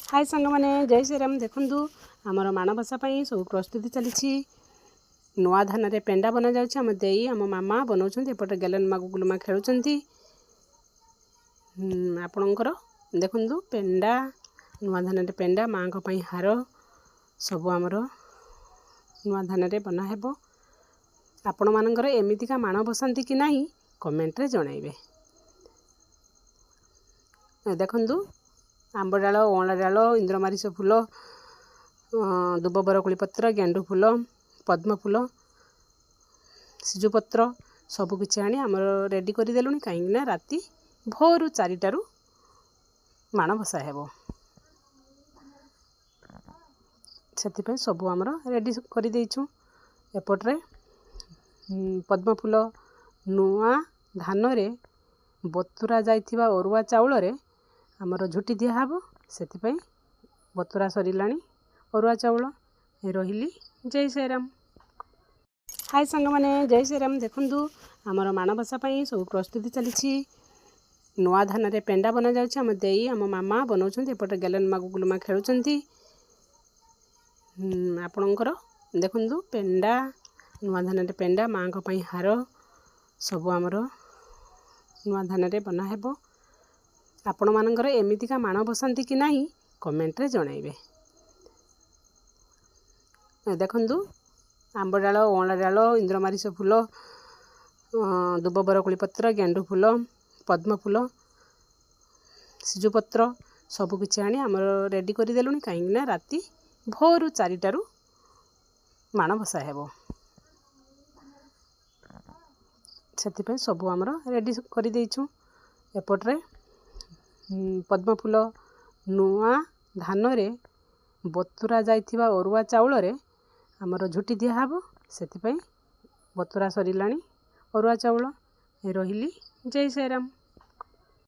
High ସାଙ୍ଗମାନେ, ଜୟ ଶ୍ରୀରାମ। ଦେଖନ୍ତୁ, ଆମର ମାଣବସା ପାଇଁ ସବୁ ପ୍ରସ୍ତୁତି ଚାଲିଛି। ନୂଆ ଧାନରେ ପେଣ୍ଡା ବନାଯାଉଛି। ଆମ ଦେଇ, ଆମ ମାମା ବନାଉଛନ୍ତି। ଏପଟେ ଗେଲନ ମା, ଗୁଗୁଲୁ ମା ଖେଳୁଛନ୍ତି। ଆପଣଙ୍କର ଦେଖନ୍ତୁ, ପେଣ୍ଡା, ନୂଆ ଧାନରେ ପେଣ୍ଡା, ମାଆଙ୍କ ପାଇଁ ହାର ସବୁ ଆମର ନୂଆ ଧାନରେ ବନା ହେବ। ଆପଣମାନଙ୍କର ଏମିତିକା ମାଣ ବସାନ୍ତି କି ନାହିଁ, କମେଣ୍ଟରେ ଜଣାଇବେ। ଦେଖନ୍ତୁ, ଆମ୍ବ ଡାଳ, ଅଁଳା ଡାଳ, ଇନ୍ଦ୍ରମାରିସ ଫୁଲ, ଦୁବ ବରକୋଳି ପତ୍ର, ଗେଣ୍ଡୁ ଫୁଲ, ପଦ୍ମ ଫୁଲ, ସିଜୁପତ୍ର ସବୁକିଛି ଆଣି ଆମର ରେଡ଼ି କରିଦେଲୁଣି, କାହିଁକିନା ରାତି ଭୋରୁ 4ଟାରୁ ମାଣ ବସା ହେବ। ସେଥିପାଇଁ ସବୁ ଆମର ରେଡ଼ି କରିଦେଇଛୁ। ଏପଟରେ ପଦ୍ମ ଫୁଲ, ନୂଆ ଧାନରେ ବତୁରା ଯାଇଥିବା ଅରୁଆ ଚାଉଳରେ ଆମର ଝୋଟି ଦିଆହେବ। ସେଥିପାଇଁ ବତୁରା ସରିଲାଣି ଅରୁଆ ଚାଉଳ। ରହିଲି, ଜୟ ଶ୍ରୀରାମ। ହାଇ ସାଙ୍ଗମାନେ, ଜୟ ଶ୍ରୀରାମ। ଦେଖନ୍ତୁ, ଆମର ମାଣବସା ପାଇଁ ସବୁ ପ୍ରସ୍ତୁତି ଚାଲିଛି। ନୂଆ ଧାନରେ ପେଣ୍ଡା ବନାଯାଉଛି। ଆମ ଦେଇ, ଆମ ମାମା ବନାଉଛନ୍ତି। ଏପଟେ ଗେଲନ ମା, ଗୁଗୁଲୁ ମା ଖେଳୁଛନ୍ତି। ଆପଣଙ୍କର ଦେଖନ୍ତୁ, ପେଣ୍ଡା, ନୂଆ ଧାନରେ ପେଣ୍ଡା, ମାଆଙ୍କ ପାଇଁ ହାର ସବୁ ଆମର ନୂଆ ଧାନରେ ବନା ହେବ। ଆପଣମାନଙ୍କର ଏମିତିକା ମାଣ ବସାନ୍ତି କି ନାହିଁ, କମେଣ୍ଟରେ ଜଣାଇବେ। ଦେଖନ୍ତୁ, ଆମ୍ବ ଡାଳ, ଅଁଳା ଡାଳ, ଇନ୍ଦ୍ରମାରିସ ଫୁଲ, ଦୁବ ବରକୋଳି ପତ୍ର, ଗେଣ୍ଡୁ ଫୁଲ, ପଦ୍ମ ଫୁଲ, ସିଜୁପତ୍ର ସବୁକିଛି ଆଣି ଆମର ରେଡ଼ି କରିଦେଲୁଣି, କାହିଁକିନା ରାତି ଭୋରୁ 4ଟାରୁ ମାଣ ବସା ହେବ। ସେଥିପାଇଁ ସବୁ ଆମର ରେଡ଼ି କରିଦେଇଛୁ। ଏପଟରେ ପଦ୍ମ ଫୁଲ, ନୂଆ ଧାନରେ ବତୁରା ଯାଇଥିବା ଅରୁଆ ଚାଉଳରେ ଆମର ଝୋଟି ଦିଆହେବ। ସେଥିପାଇଁ ବତୁରା ସରିଲାଣି ଅରୁଆ ଚାଉଳ। ରହିଲି, ଜୟ ଶ୍ରୀରାମ।